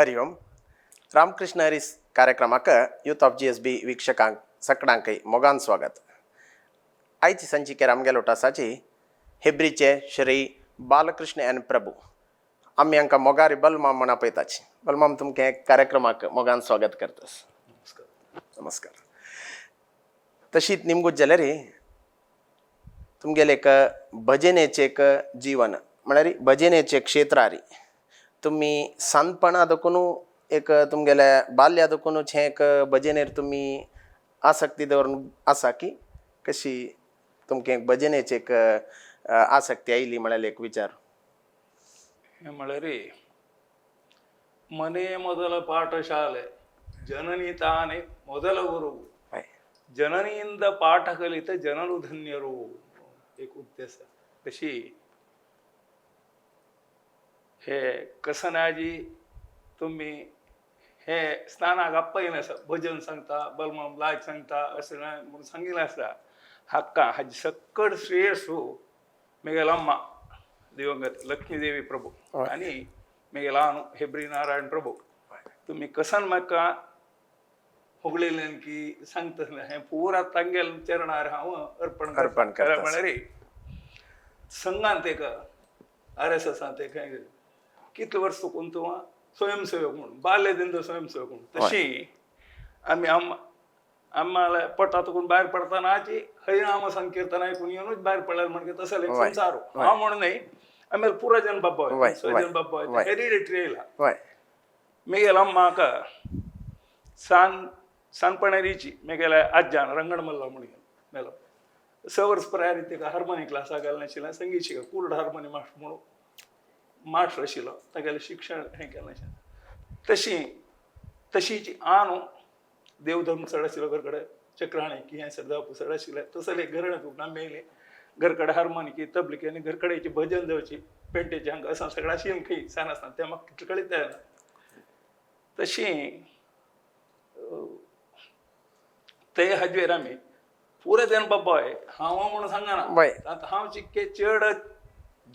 हरी ओम. रामकृष्ण हरीस कार्यक्रमाक youth of GSB वीक्षकांक सकडांकय मोगान स्वागत. आयची संचिकेर आमगेलो आसाची हेब्रीचे श्री बालकृष्ण एन प्रभू. आमी हांकां मोगारी बलमाम म्हण आपयताची. बलमाम, तुमकां कार्यक्रमाक मोगान स्वागत करतास. नमस्कार. तशीच निमगूत जाल्यार तुमगेलें एक भजनेचें एक जीवन, म्हळ्यार भजनेचें क्षेत्रारी तुमी सानपणा देखून एक तुमगेल्या बाल्या देखूनच हें एक भजनेर तुमी आसक्ती दवरून आसा की कशी तुमकां एक भजनेची एक आसक्ती आयली म्हळ्यार एक विचार. हे म्हळ्यार ಮನೆ ಮೊದಲ ಪಾಠಶಾಲೆ, ಜನನಿ ತಾನೇ ಮೊದಲ ಗುರುವು, ಜನನಿಯಿಂದ ಪಾಠ ಕಲಿತ ಜನರು ಧನ್ಯರು एक उद्देश. तशी हे कसनाजी तुम्ही हे स्नानाक आपयलें आसा, भजन सांगता, बलमाम लायक सांगता अशें म्हणून सांगिल्लें आसा. हाका हाजी सक्कड श्रेयसू मेगेल अम्मा दिवंगत लक्ष्मीदेवी प्रभू आनी मेगेल आनु हेब्री नारायण प्रभू. तुमी कसन म्हाका होगळिल्ल्यान की सांगता हें पुरा तांगेल चरणार हांव अर्पण. अर्पण करता. म्हळ्यार संघांत एक आरएसएसांत एक कितले वर्स चुकून तूं स्वयंसेवक म्हणून, बाल्यದಿಂದ स्वयंसेवक म्हणून. तशी आमी आम्हाला पोटातून भायर पडतानाची हरिनाम संकीर्तन ऐकून येऊनच बाहेर पडल्यार म्हणजे तसं एक संसार हा म्हणून नाही. आಮೇಲೆ ಪೂರ ಜನ ಬಾಬ್ಬ ಸ್ವಜನ್ ಬಾಬ್ಬ ಹೆರಿಡಿಟ್ರಿ ಇಲ್ಲ. मेगेल अम्माक सान सानपणारीची मेगेल्या आज्जान रंगणमल्ला म्हणून मेलो 6 वर्स प्रायर तिका हार्मोनी क्लासाक घालना आशिल्लें, संगीत शिक कुर्ड हार्मोनी मास्टर म्हणून मास्टर आशिल्लो, तागेलें शिक्षण हें केलें आशिल्लें. तशी तशीची आनु देवधर्म चड आशिल्लो, घरकडे चक्राणी की हें सदां चड आशिल्लें. तसलें घराणें तुका मेळ्ळें, घरकडे हार्मोनिकी तबलिकी आनी घरकडेची भजन जावची पेंटेची हांगा असां सगळें आशिल्लें खंय सान आसतना तें म्हाका कितलें कळीत जायना. तशी ते हाजेर आमी पुरे तेन बाबा हांव म्हणून सांगना. आतां हांव चिक्के चड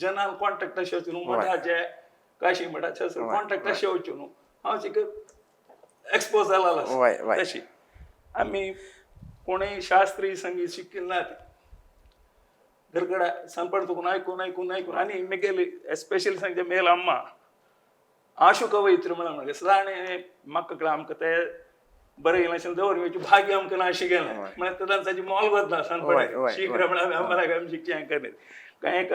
जनान कॉन्टेक्ट अशें वचून न्हू, मठाचे काशी मठाचे कॉन्टेक्ट अशें वचून न्हू, हांव चिके एक्सपोज जालेलो आसा. वय वय तशी आमी कोणूय शास्त्रीय संगीत शिकिल्ले नात. घरकडे सानपण तुकून आयकून आयकून आयकून. आनी मेगेली एस्पेशली सांगचे मेल अम्मा आशु कवयित्री म्हणून म्हणजे सदां म्हाका आमकां ते बरें येयलें दवर भाग्य आमकां ना अशें गेलें म्हळ्यार तेन्ना ताची मोल वतना सानपण शीघ्र म्हळ्यार आम्हाला आमी शिकचें हें करलें कांय एक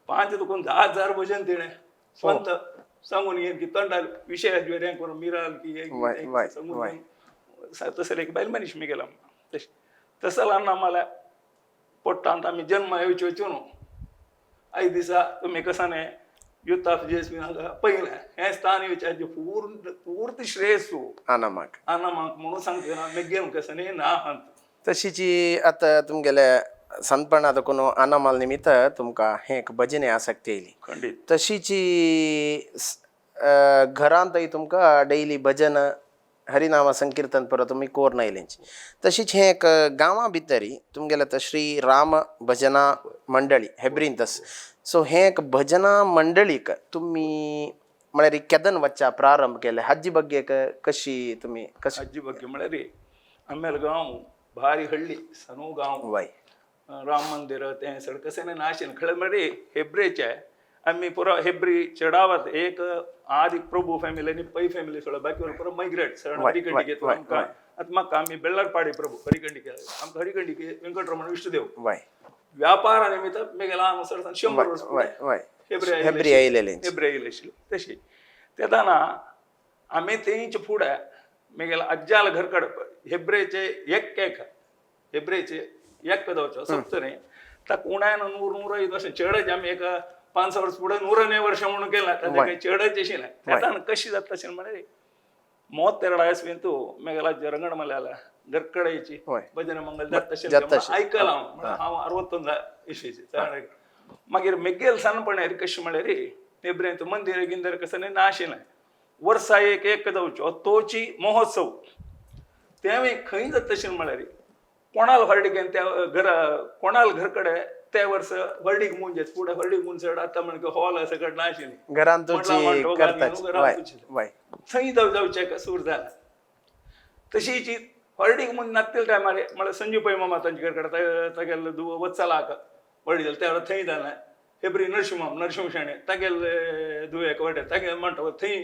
5 तुकून 10,000 भजन तिणें स्वंत सांगून घेवन की तोंडार विशय हें करून मिराल की सांगून तसले एक बायल मनीस मी गेला. तशें तसं आम्हाला पोट्टांत आमी जन्म येवचे वचून न्हू. आयज दिसा तुमी कसाने यूथ ऑफ जेएसबी हांगा पयलें हें स्थान येवचें पूर्ण पूर्ती श्रेयसू आनामाक आनामाक म्हणून सांगता मेगेल कसने ना हांत. तशीची आतां तुमगेले सानपणा देखून आनामाल निमित्त तुमकां हें एक भजने आसक्ती येयली. खंडीत. तशीची घरांतय तुमकां डेली भजन हरिनाम संकीर्तन परत तुमी कोर आयलेंची. तशीच हें एक गांवां भितरी तुमगेलें आतां श्री राम भजना मंडळी हेब्रीन तस, सो हें एक भजना मंडळीक तुमी म्हळ्यार केदन वच्चा प्रारंभ केलें, हाजी ಬಗ್ಗೆ कशी तुमी कशी? ಅಜ್ಜಿ ಬಗ್ಗೆ म्हळ्यार आमेल गांव भारी हಳ್ಳಿ सनू गांव राम मंदिर तें सगळें कशें नाशिल्लें. खरें म्हळ्यार हेब्रेचे आमी पुरो हेब्री चडावत एक आदी प्रभू फॅमिली आनी पै फॅमिली सगळं बाकी पुरो मायग्रेट सगळं हरिखंडी घेतलो आमकां. आतां म्हाका आमी बेल्लारपाडी प्रभू हरिखंडी, आमकां हरिखंडी वेंकटरमण विष्णुदेव व्यापारा निमित्त मेगेला हांगा 100 वर्स हेब्री आयलेले. हेब्रे आयले आशिल्ले. तशी तेन्ना आमी तेंचे फुडें मेगेला अज्जाल घरकड हेब्रेचे एक एक हेब्रेचे एक जावचो सप्तरी ताका उणायन 100 105 वर्सां चडच आमी एक 5 वर्स फुडें 101 वर्सां म्हणून केलां ताजें काही चडच आशिल्लें. तेन्ना कशी जाता अशें म्हळ्यार 32 इस्वींतू मेगेला रंगण मल्याला घरकडेची भजन मंगल जाता अशें आयकलां हांव. हांव 61 इस्वीचे. मागीर मेगेल सानपणार कशें म्हळ्यार हेब्रेंत मंदिर गिंदर कसं ना आशिल्लें. वर्सा एक एक जावचो तोची महोत्सव तेंवूय खंय जाता अशें म्हळ्यार कोणाल हळडिकेन त्या घर कोणाल घरकडे ते वर्स व्हडीक मुंजेच फुडें व्हडीक मुंज चड आतां म्हणजे हॉल सगळं नाशिल्लें. घरान तुची करताची. वय वय. थंय जाव जावचें सूर जाला. तशीच हळडीक म्हूण नात्तील टायमार म्हळ्यार संजू पै मामा तांचे कडेन तागेले धुवो वत्सला व्हडली जालें त्या थंय जालें. हेब्री नरशिंव नरशिंव शेणे तागेले धुवेक व्हडे तागेले म्हणटा थंय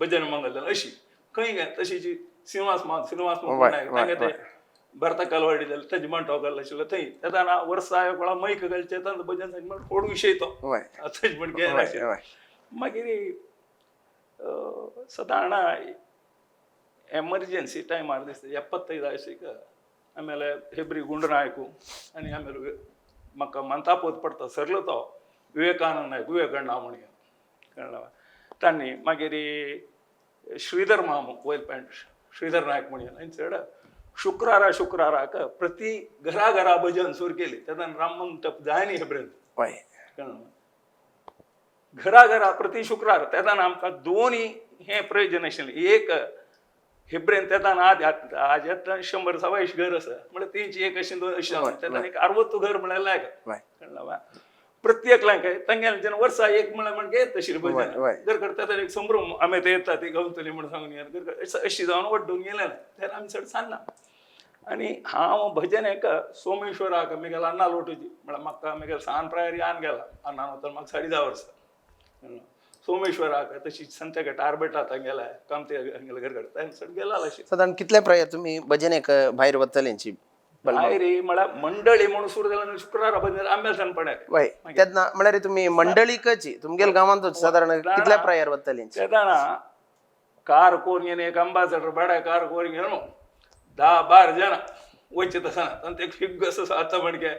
भजन मंगल जालें. अशी खंय गे तशीच श्रीनिवास मा श्रीनिवास तांगे ते भरता व्हडली जालें ताजे मंटो घाल आशिल्लो थंय तेन्ना वर्सा एक वेळा मैक घालचें तांचो भजन म्हण होड विशय तो तशें म्हण घेनाशिल्लें. मागीर सदां ಎಮರ್ಜೆನ್ಸಿ ಟೈಮಾರ್ ದಿಸ್ತ 75 ಆಶಿಕ ಆಮೇಲೆ ಹೆಬ್ರಿ ಗುಂಡನಾಯ್ಕು ಆನಿ ಆಮೇಲೆ म्हाका ಮಂತಾಪೋत पडटा सरलो तो विवेकानंद नायक विवेकण्णा म्हणून कळ्ळें. तांणी मागीर श्रीधर मामू वयल पॅन्ट श्रीधर नायक म्हणून आनी चड शुक्रारा शुक्राराक प्रति घरा घरा भजन सुरू केली. तेन्ना राम मंटप जाय न्ही हेब्रेन. कळ्ळें. घरा घरा प्रति शुक्रार तेन्ना आमकां दोनी हें प्रयोजन आशिल्लें. एक हेब्रेन तेन्ना आज आज 100 सवायश घर आसा म्हळ्यार तेंची एक अशें दोन अशें तेन्ना एक 60 घर म्हळ्यार लायक. कळ्ळें. प्रत्येक लायक तांगेलें जेन्ना वर्सा एक म्हळ्यार म्हणजे येता तशी भजन घर करता एक संभ्रम आमी ते येता ती गावतली म्हण सांगून घर अशी जावन वड्डून गेले तेन्ना आमी चड सांगना. आनी हांव भजन एक सोमेश्वराक मेगेल्या अण्णा लोटूची म्हळ्यार म्हाका मेगेल्या सान प्रायर यान गेला अण्णान वतना म्हाका 10.5 वर्सां सोमेश्वराक तशी संत्यागट आरबेटा गेला कामते हांगेल्या घर काडटा चड गेला अशें. सादारण कितले प्राय तुमी भजनेक भायर वतलेंची? भायर म्हळ्यार मंडळी म्हणून सुरू जाल्यार शुक्रारा भजन आंब्या सणपण्यार. वय तेन्ना म्हळ्यार तुमी मंडळीकची तुमगेल गांवांतूच सादारण कितल्या प्रायर वतलेंची? तेन्ना कार कोरून घेवन एक अंबासडर भाड्या कार कोरून घेवन 10-12 जण वयचे तसं ना. आनी ते फिग्ग असो आतां म्हणके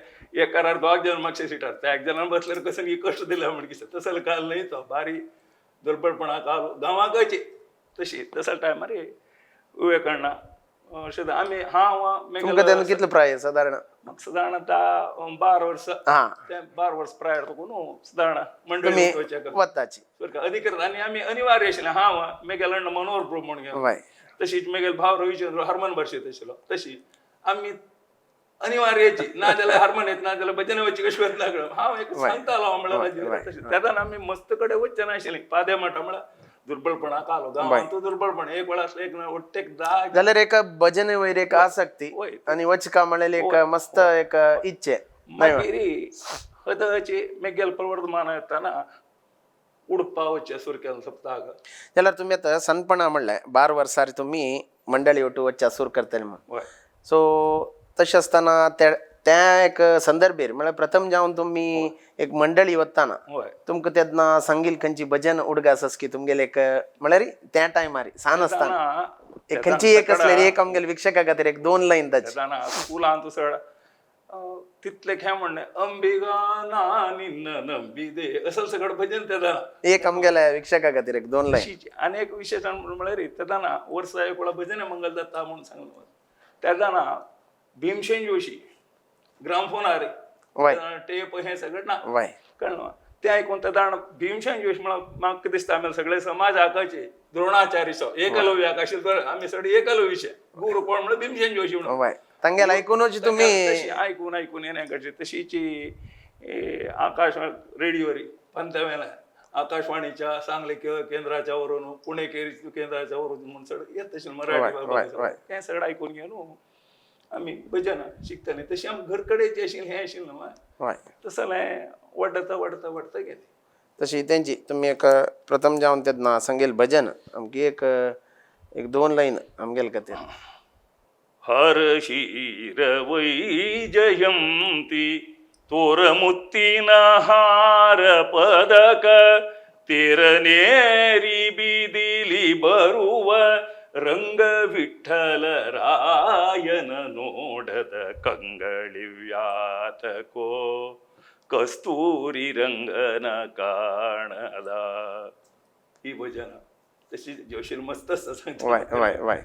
एक कारार दोग जण मागचे सिटार त्या एक जणान बसल्यार कसं कश्ट दिला म्हणके तसो काल न्हय तो बारी दुर्बळपणा काल गांवाकच तशी तसो टायमार विवेकण्णा अशें आमी हांव तुमकां तेन्ना कितले प्राय सादारण? म्हाका सादारण आतां 12 वर्सां. ते 12 वर्स प्रायर तुका न्हू सादारण मंडळी वताची अधिकृत आनी आमी अनिवार्य आशिल्लें. हांव मेगेलो अण्णा मनोहर प्रभू म्हणून गेलो तशीच मेगेलो भाव रविचंद्र हरमन भाशेंत आशिल्लो तशी आमी अनिवार्याची ना जाल्यार हार्मोन येत ना जाल्यार भजन वचची कशी वत लागलो हांव एक सांगतालो म्हळ्यार तशें. तेन्ना आमी मस्त कडेन वचचे नाशिल्लीं पादे म्हणटा म्हळ्यार दुर्बळपणा कालो गांवांत दुर्बळपण एक वेळा आसलें एक ಒಟ್ಟೆಕ್ 10 जाल्यार एक भजने वयर एक आसक्ती आनी वचका म्हणलेली एक मस्त एक इच्छे. मागीर हदची मेगेल प्रवर्धमान येताना उडपा वचचें सुरू केलें सप्ताक. जाल्यार तुमी आतां सनपणा म्हणलें 12 वर्सार तुमी मंडळी वटू वचच्या सूर करतले म्हूण. सो तशें आसतना त्या एक संदर्भेर म्हळ्यार प्रथम जावन तुमी एक मंडळी वतना तुमकां तेन्ना सांगील खंयची भजन उडगास की तुमगेले एक म्हळ्यार त्या टायमार सान आसतना एक खंयची एक आसलेली एक आमगेले वीक्षका खातीर एक 2 लायन ताची. तेन्ना स्कुलांत चड तितलें खेळ म्हणणें अंबिगा ना निन्न नंबिदे असं सगळं भजन तेन्ना एक आमगेल्या वीक्षका खातीर एक 2 लायन. आनी एक विशेश म्हळ्यार तेन्ना वर्सा एक वेळा भजन मंगल जाता म्हणून सांगलो तेन्ना भीमसेन जोशी ग्रामफोनार टेप हें सगळें ना कळ्ळें तें आयकून तेन्ना भीमसेन जोशी म्हळ्यार म्हाका दिसता आमी सगळे समाज आकाचे द्रोणाचार्य एकलव्य आशिल्लो आमी सगळे एकलव्यचे गुरू कोण म्हळ्यार भीमसेन जोशी म्हणून तांगेले आयकुनूच तुमी आयकून आयकून येणे करचे. तशीच आकाश रेडिओवर पंतवेला आकाशवाणीच्या सांगली केंद्राच्या वरून पुणे केंद्राच्या वरून म्हूण सगळें येत आशिल्लें मराठी तें सगळें आयकून घेवन आमी भजन शिकतालीं. तशें आमी घर कडेन जें आशिल्लें हें आशिल्लें न्हू तसलें वाडता वाडता वाडता गेलें. तशी तेंची तुमी एक प्रथम जावन तेन्ना सांगेल भजन आमकी एक एक 2 लायन आमगेले खातीर. हर वैजयंती तोरमुत्तीन हार पदक तेरनेरी बिदिली बರುವ ರಂಗ ವಿಠಲ ರಾಯನ ನೋಡದ ಕಂಗಳಿವ್ಯಾತಕೋ ಕಸ್ತೂರಿ ರಂಗನ ಕಾಣದ. ही भजन तशी जोशील मस्त आसता. वय वय वय.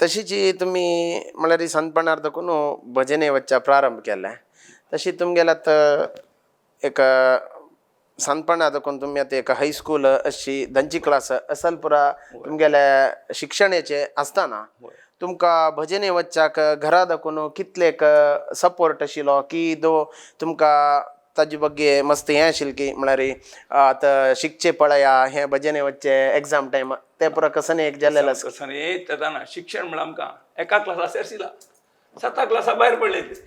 तशीची तुमी म्हळ्यार सनपणार दाखून भजने वचच्या प्रारंभ केलें तशी तुमगेल्या आतां एक सानपणा दाखून तुमी आतां एक हायस्कूल अशी धांची क्लास असल पुरा तुमगेल्या शिक्षणाचे आसतना तुमकां भजने वच्चाक घरा दाखोवन कितलेक सपोर्ट आशिल्लो की दो तुमकां ताजे ಬಗ್ಗೆ मस्त हें आशिल्लें की म्हळ्यार आतां शिकचें पळया हें भजने वच्चें एग्जाम टायम तें पुरो कसं एक जाल्लें आसा. कसं तेन्ना शिक्षण म्हळ्यार आमकां एका क्लासाचेर आशिल्ला साता क्लासा भायर पडले ते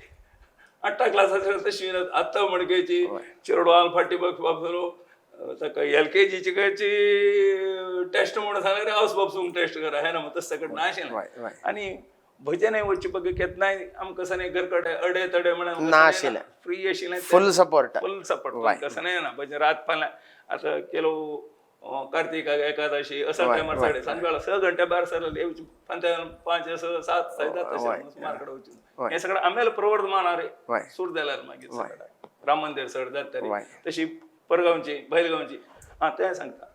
आठा क्लासाचेर तशी आतां म्हणकेची चेडवान फाटी बघ बाब ताका एल के जीची खंयची टेस्ट म्हणून सांगल्यार हावस बाबसूंक टेस्ट करा हे ना मग तसं सगळं ना आशिल्लें. वय, वय. आनी भजने वचचे बगे केन्नाय आमकां सने घरकडे अडे तडे म्हळ्यार ना आशिल्लें. फ्री आशिल्लें फुल सपोर्ट. फुल सपोर्ट कसं नाही ना भजन रात पाल्या आता केलो कार्तिक एकादशी असा टायमार साडे सांज वेळा 6 घंटे भायर सरले येवचे 5 6 7 साडे मार्केट वचून हे सगळं आम्हाला प्रवर्धमान रे वय. सूर जाल्यार मागीर सगळं राम मंदिर सर जाता रे वय. तशी परगावची बैलगांवची हा तें सांगता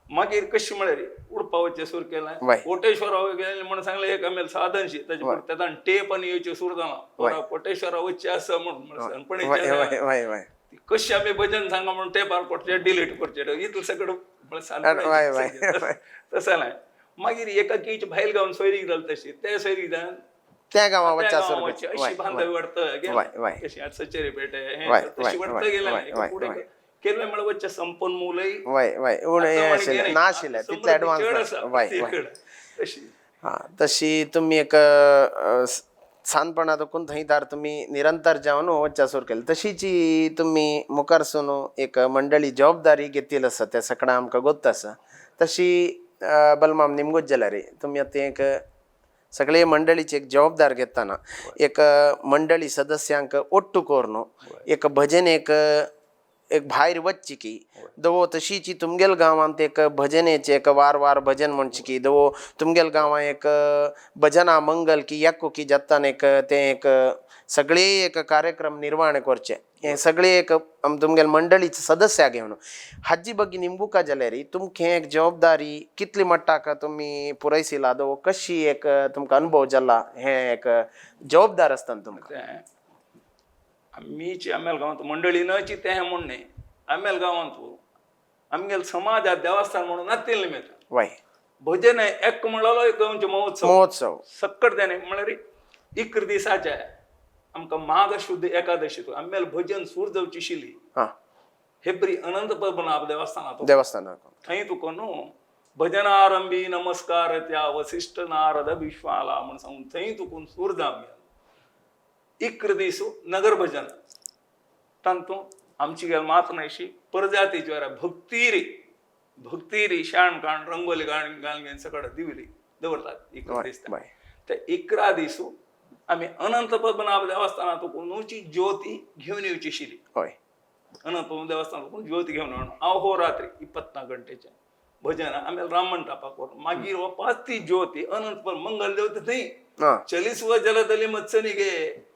मागीर कशी म्हळ्यार उडपा वचचें सूर केलां वय. कोटेश्वरा गेले म्हणून सांगलें एक आमी साधनशी ताजे तेन्ना टेप आनी येवचें सूर जाला कोटेश्वरा वचचें आसा म्हणून वय वय वय वय. कशी आमी भजन सांगा म्हणून टेपार करचे डिलीट करचे इतलें सगळं म्हळ्यार वय, वय, सारकें तशें नाय मागीर एका कीच भायल गावन सोयरीक जाली तशी ते सोयरीक जावन त्या गांवा त्या वच्चा गांवां सुरू वचचें अशी बांधवी वाडत वय, वय. कशी आतां सचेरी पेटे हे वय, तशी वय, वाडत वय, गेलें वय, वय, फुडें वय. केल्लें म्हळ्यार वचचें संपन्न मुलय वय वय उणें हें आशिल्लें ना आशिल्लें तितलें एडवान्स वय वय. तशी हां तशी तुमी एक सानपणा देखून थंय तार तुमी निरंतर जावन वच्चा सुरू केलें. तशीची तुमी मुखार सून एक मंडळी जबाबदारी घेतिल्ली आसा तें सगळें आमकां गोत्त आसा. तशी बलमाम निमगूच जाल्यार तुमी आतां एक सगळे मंडळीची एक जबाबदार घेतना एक मंडळी सदस्यांक ओट्टू करून एक भजन एक एक भायर वच्ची की दवो तशीची तुमगेल गांवांत एक भजनेचे एक वार वार भजन म्हणची की दवो तुमगेल गांवां एक भजना मंगल की याको की जातान एक तें एक सगळे एक कार्यक्रम निर्माण करचे हें सगळे एक तुमगेल मंडळीचे सदस्या घेवन हाजी ಬಗ್ಗೆ निमगुका जाल्यार तुमकां एक जबाबदारी कितली मट्टाक तुमी पुरयसिला दवो कशी एक तुमकां अनुभव जाला हें एक जबाबदार आसता तुमकां. तें आमीची आमेल गांवांत मंडळीनची तें म्हूण न्ही आमेल गांवांत आमगेल समाजात देवस्थान म्हणून नातिल्लें निमित्त वय भजन एक म्हणलो एक गांवचो महोत्सव महोत्सव सक्कड तेणे म्हळ्यार इकरा दिसाचे आमकां माघ शुद्ध एकादशी आमेल भजन सूर जावची आशिल्ली हां हेब्री अनंत पद्मनाभ देवस्थानात देवस्थानाक थंय तुका न्हू भजनारंभी नमस्कार त्या वसिष्ठ नारद विश्वाला म्हण सांगून थंय तुकून सूर जावया 11 दीस नगर भजन तांतू आमची गेल मात न्हयशी परजातीची वारा भक्तीरी भक्तीरी शाण काण रंगोली घाण घालून घेवन सगळं दिवली दवरतात 11 दीस. वय ते 11 दीस आमी अनंत पद्मनाभ देवस्थानात तुकून ज्योती घेवन येवची आशिल्ली. हय अनंत देवस्थान ज्योती घेवन येवन अहोरात्री 24 घंटेचे भजन आमी राम मंटपाक व्हरून मागीर वापस ती ज्योती अनंत मंगल देवता थंय हां चलिस्व जलदली मत्सनी गे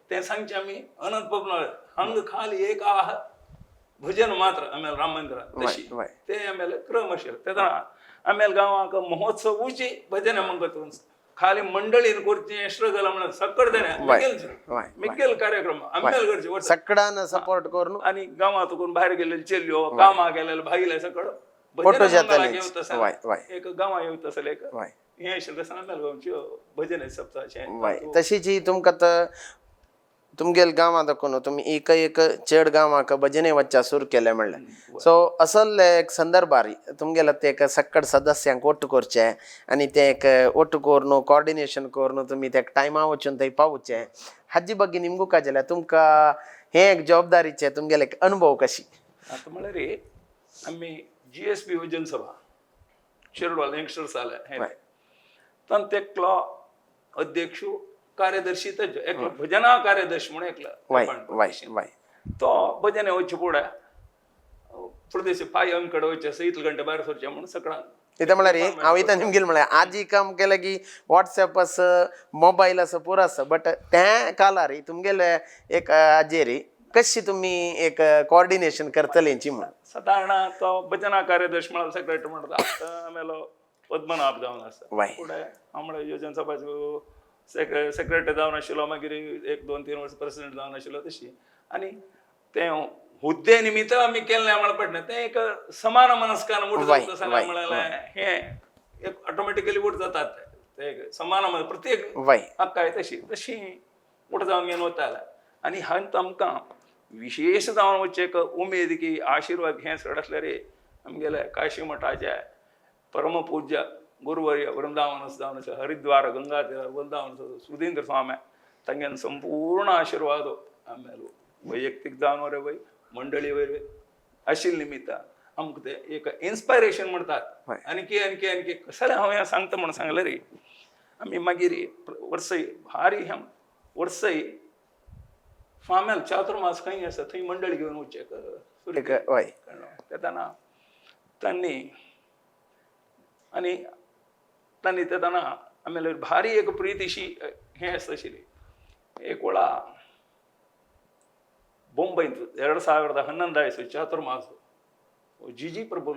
तें सांगचें आमी अनंत पद्मनाभ हांग खाली एक आह भजन मात्र आमी राम मंदिरात तशी वय. ते आमेल क्रम आशिल्ले तेन्ना आमेल गांवाक महोत्सव उची भजन मंगत खाली मंडळीन करचें स्ट्रगल म्हणून सक्कड वय, वय. मिगेल कार्यक्रम आमेल करचे वता. सगळ्यान सपोर्ट करून आणि गांवात कोण भायर गेलेले चेल्यो कामाक गेलेले भायले सगळं फोटो जाताले. वय, वय. एक गांवां येवत आसले एक वय हें आशिल्लें तशें आमच्या गांवच्यो भजन सप्ताचें. वय तशीची तुमकां आतां तुमगेल गांवां दाखोवन तुमी एक एक चड गांवांक भजने वच्चा सुरू केलें म्हणलें सो असले एक संदर्भार तुमगेले ते एक सक्कड सदस्यांक ओट्टू करचें आनी तें एक ओट्टू करून कॉर्डिनेशन करून तुमी ते टायमा वचून थंय पावचें हाजी ಬಗ್ಗೆ निमगू काय जाल्यार तुमकां हें एक जबाबदारीचें तुमगेले एक अनुभव कशी. आतां म्हळ्यार आमी जी एस बी भजन सभा शिरडवाल यंगस्टर्स आले हें वय. तांत एकलो अध्यक्ष कार्यदर्शी तेजो एकलो भजना कार्यदर्शी म्हणून एकलो वय वय वय तो भजन वचचे फुडें फुडें दिसा पांय अंकड वचचे आसा इतले घंटे भायर सरचें म्हणून सगळ्यांक इथं म्हळ्यार हांव इथं निमगेल म्हळ्यार आजी काम केलें की वॉट्सएप आसा मोबायल आसा पुरो आसा बट त्या कालार तुमगेले एक हाजेर कशी तुमी एक कॉर्डिनेशन करतले हेंची म्हण. सादारण तो भजना कार्यदर्शी म्हळ्यार सेक्रेटरी म्हणटा आतां आमेलो पद्मनाभ जावन आसा वय. फुडें हांव म्हळ्यार योजन सभाचो सेक्रेटरी जावन आशिल्लो मागीर 1 2 3 वर्सां प्रेसिडेंट जावन आशिल्लो तशी आनी तें हुद्दे निमित्त आमी केल्लें म्हळ्यार पडना तें एक समान मनस्कान उठ वय, जाता वय, म्हळ्यार हें एक ऑटोमॅटिकली उठ जातात ते. ते समान प्रत्येक हक्क आहे तशी तशी मोठं जावन घेवन वताले. आनी हांत आमकां विशेश जावन वचचें एक उमेद की आशिर्वाद हें चड आसल्यार रे आमगेले काशी मठाचे परमपूज्य गुरुवर्य वृंदावन जावन आसा हरिद्वार गंगा तीरार वृंदावन सुधींद्र स्वामी तांगेन संपूर्ण आशिर्वाद आमगेलो वैयक्तीक जावन वयर मंडळी वयर आशिल्ले निमित्तान आमकां तें एक इन्स्पायरेशन म्हणतात. आणखी आणखी आणखी कशाला हांव हें सांगता म्हूण सांगलें रे. आमी मागीर वर्सय भारी वर्सय स्वाम्याल चातुर्मास खंय आसा थंय मंडळी घेवन वचचें. तेन्ना तांणी आनी तांणी तेन्ना आमगेले भारी एक प्रितीशी हें आसता आशिल्ली. एक वेळा बೊಂಬೈಂत 2011 ಇಸ್ವಿ ಚಾತುರ್ಮಾಸ ಜಿ ಜಿ ಪ್ರಭು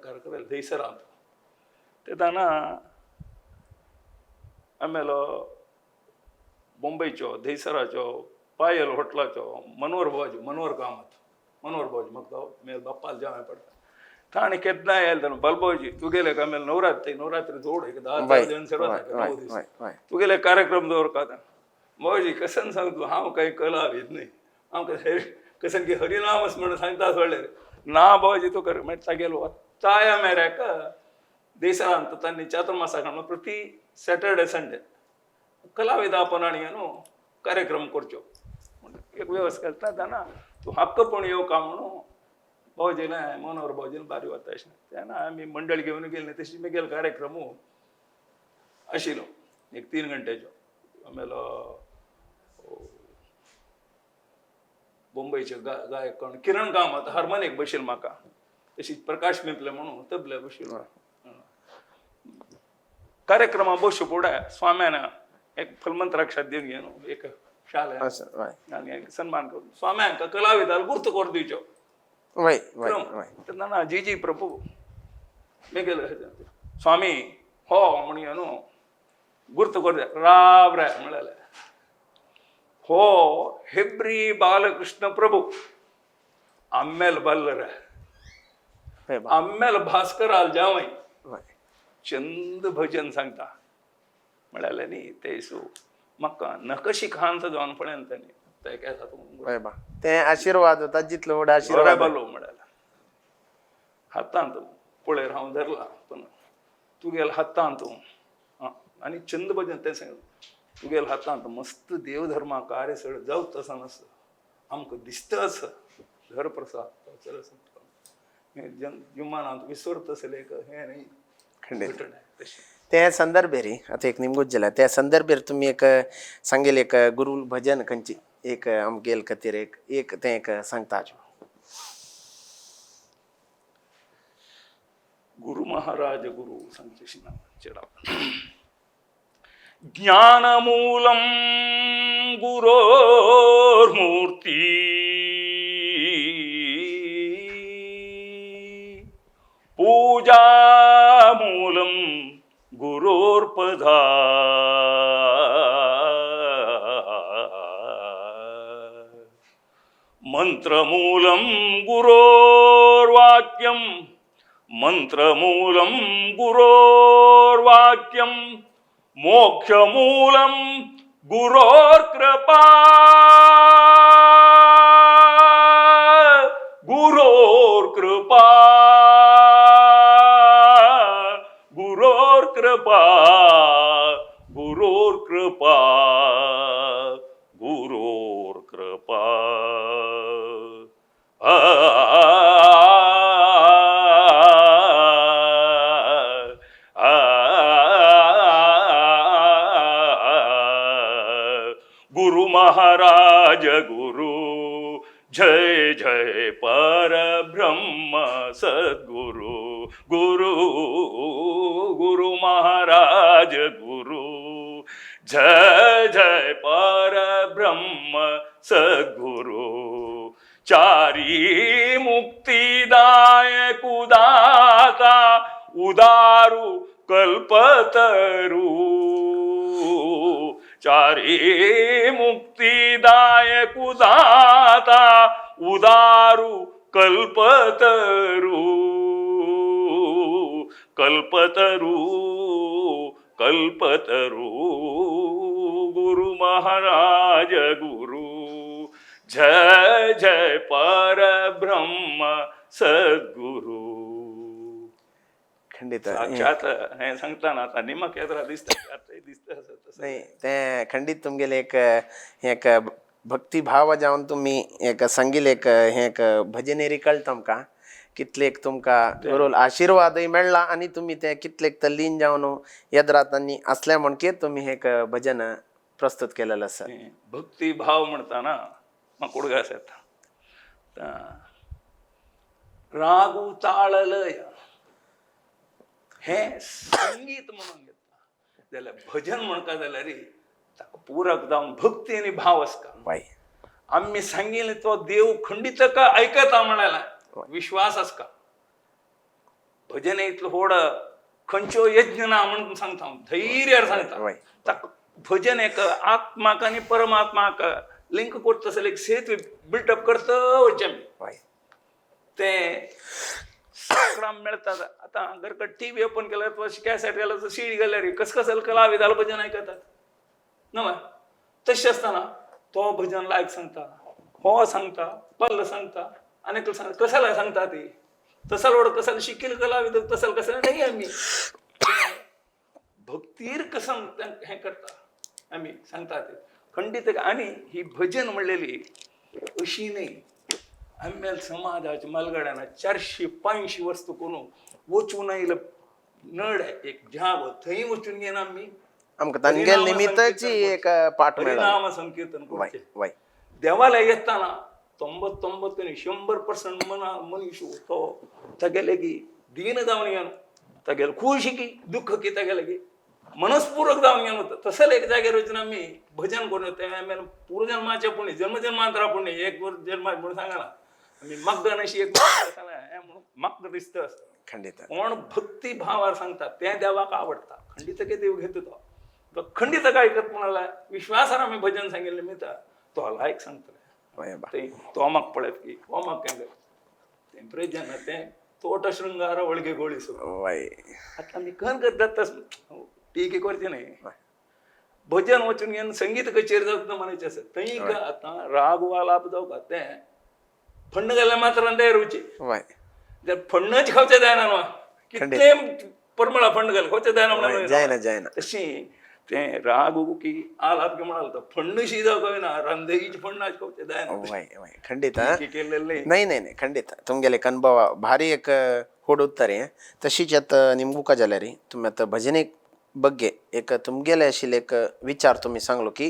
ಕಾರ್ಯಕ್ರಮ ದೈಸರ ಅಂತ तेन्ना ಆಮೇಲೆ ಬೊಂಬೈचो दहिसराचो पायल होटलाचो मनोहर भावजी मनोहर कामत मनोहर भावजी म्हाका मेल बाप्पाल जावं पडटा ताणें केन्ना आयले तेन्ना बालभावजी तुगेले आमेल नवरात्री नवरात्री जोड एक 10 जण सर्व दीस तुगेले कार्यक्रम दवरता. भावजी कसन सांगतो हांव काही कलावीत न्ही, हांव कसन की हरिनामच म्हणून सांगता सोडले ना भावजी तूं कर मागीर तागेलो वत्ताया मेऱ्याक देशांत तांणी चातुर्मासा काडून प्रति सॅटर्डे संडे कलाविदा न्हू कार्यक्रम करच्यो एक व्यवस्था करता तेन्ना तूं हक्क पण येवका म्हणून भावजीले मनोहर भावजीन बारी वता अशें तेन्ना आमी मंडळ घेवन गेली तशी मागीर कार्यक्रम आशिल्लो एक 3 घंट्याचो. आमेलो मुंबयचे गायक कोण किरण कामत हार्मोनिक बशिल्लो म्हाका, तशीच प्रकाश पिंपले म्हणून तबले बशिल्लो. कार्यक्रमा बसू फुडें स्वाम्यान एक फलमंत्राक्षात दिवन घेवन एक शाल आनी एक सन्मान करून स्वाम्यांक कलाविदाल गुर्त करून दिवचो. तेन्ना जी जी प्रभू मेगेले स्वामी हो म्हणून न्हू गुर्त करून राब रे म्हणलें हो हेब्री बालकृष्ण प्रभू आम्मेल बल्ल रे आम्मेल भास्कराल जावय चंद भजन सांगता म्हळ्यार न्ही ते सो म्हाका नकशी खांस जावन पळयन तांणी ते ते आशिर्वाद होता जितलो व्हड आशिर्वाद बलो म्हळ्यार हातांत पळयर हांव धरला पण तुगेल हातांत आनी चंद भजन तें सांग तुगेल हातांत मस्त देवधर्मा कार्य सगळें जावत आसा नासता आमकां दिसताच धर प्रसाद जन जुमानांत विसरत आसलें एक हें न्ही खंडीत. त्या संदर्भेर आतां एक निमगूच जाल्या त्या संदर्भेर तुमी एक सांगेल एक गुरू भजन खंयची एक आमगेल खातीर एक एक तें एक सांगता. गुरु महाराज गुरु सांगचे चेडा ज्ञानमूलं गुरोर्मूर्ती पूजामूलं गुरोर्पदा मंत्रमूलं गुरोर्वाक्यं मंत्रमूलं गुरोर्वाक्यं मोक्षमूलं गुरोर्कृपा गुरोर्कृपा गुरोर्कृपा गुरोर्कृपा गुरोर्कृपा. गुरु महाराज गुरु जय जय परब्रह्म सद्गुरु गुरु गुरु महाराज गुरु जय जय परब्रह्म सद्गुरु. चारी मुक्तिदायक उदाता उदारू कल्पतरू चारी मुक्तिदायक उदाता उदारू कल्पतरू कल्पतरू कल्पतरू गुरु महाराज गुरु जय जय परब्रह्म सद्गुरु. खंडीत. साक्षात हें सांगता ना आतां निमक येत्रा दिसता, आतां दिसता आसा तसें. नाही, ते खंडीत तुमगेले एक हें एक भक्तिभाव जावन तुमी एक सांगिल्लें एक हें एक भजनेरी कळटा आमकां कितले एक तुमकां गुरूल आशिर्वादय मेळ्ळा आनी तुमी ते कितले तल्लीन जावन येद्रात आनी असल्या म्हणकीर तुमी हे एक भजन प्रस्तुत केलेलें आसा. तें भक्ती भाव म्हणटा ना, म्हाका उडगास येता. आतां रागू ताळलय हें संगीत म्हणून घेता जाल्यार भजन म्हणटा जाल्यार ताका पुरक जावन भक्ती आनी भाव आसता. वाय. आमी सांगिल्लें तो देव खंडीत का आयकता म्हणाला विश्वास आसता. भजन इतलो व्हड खंयच्यो यज्ञ ना म्हणून सांगता हांव, धैर्यार सांगता. वय. ताका भजन एक आत्माक आनी परमात्माक लिंक करता आसल्यार एक सेतू बिल्टअप करता वचचें आमी. वाय. तें सगळां मेळटा. आतां जर टी व्ही ओपन केल्यार अथवा कॅसेट घाल्यार सीडी घाल्यार कसकसल कलाविदाल भजन आयकतात न्हय. तशें आसतना तो भजन लायक सांगता, हो सांगता, पल्ल सांगता, आनी एकलो सांगता, कसाला सांगता ती तसाल वड कसाल शिकील कलाविद तसाल कसाल नाही. आमी भक्तीर कसम हें करता आमी सांगता ते खंडीत. आनी ही भजन म्हणलेली अशी न्ही, आमच्या समाजाच्या मालगाड्यान 400-500 वस्तू करून वचून आयलं नड एक जागो थंय वचून घेना आमी. आमकां तांगेल निमित्ताची एक पाठ मेळ्ळो. हरिनाम संकीर्तन वाय करचें. वाय. देवालय येताना 99 न्ही 100% मना मनीस तो तागेले की दीन जावन येवन तागेले खुशी की दुःख की तागेले की मनस्पूर्वक जावन येवन वता. तसले एक जाग्यार वचून आमी भजन करून तें आमी पूर्वजन्माचें पुण्य जन्मजन्मांतरा पुण्य एक जन्मा म्हणून सांगना आमी मग्गन अशी एक हें म्हणून म्हाका दिसता आसता. खंडीत. कोण भक्ती भावार सांगता तें देवाक आवडटा. खंडीत देव घेता तो तो खंडीत आयकत म्हणाला विश्वासान आमी भजन सांगिल्लें मिता तो लायक सांगतले. वय बा. ते तो म्हाका पळयत की हो म्हाका केन्ना तें प्रेजन तें तोट शृंगार वळगे गोळीसो. वय. आतां आमी खंय करतात तस टीके करचे न्ही. भजन वचून घेवन संगीत कचेरी जावं म्हणायचें आसा थंय आतां राग वालाप जावं का तें फण्ण घाल्यार मात्र तयार वचचें. वय. जर फण्णच खावचें जायना न्हू, कितलें परमळा फण्ण घाल खावचें जायना म्हणून जायना जायना. तशी तें राग की आलाप म्हणाल तर फण्णशी जावं कळना रांदईची फण्ण खावचें जायना. वय वय खंडीत. टीके केलेलें. नाही नाही नाही, खंडीत तुमगेले एक अनुभव भारी एक होड उत्तर. तशीच आतां निमगुका जाल्यार तुमी आतां भजने ಬಗ್ಗೆ एक तुमगेले आशिल्ले एक विचार तुमी सांगलो की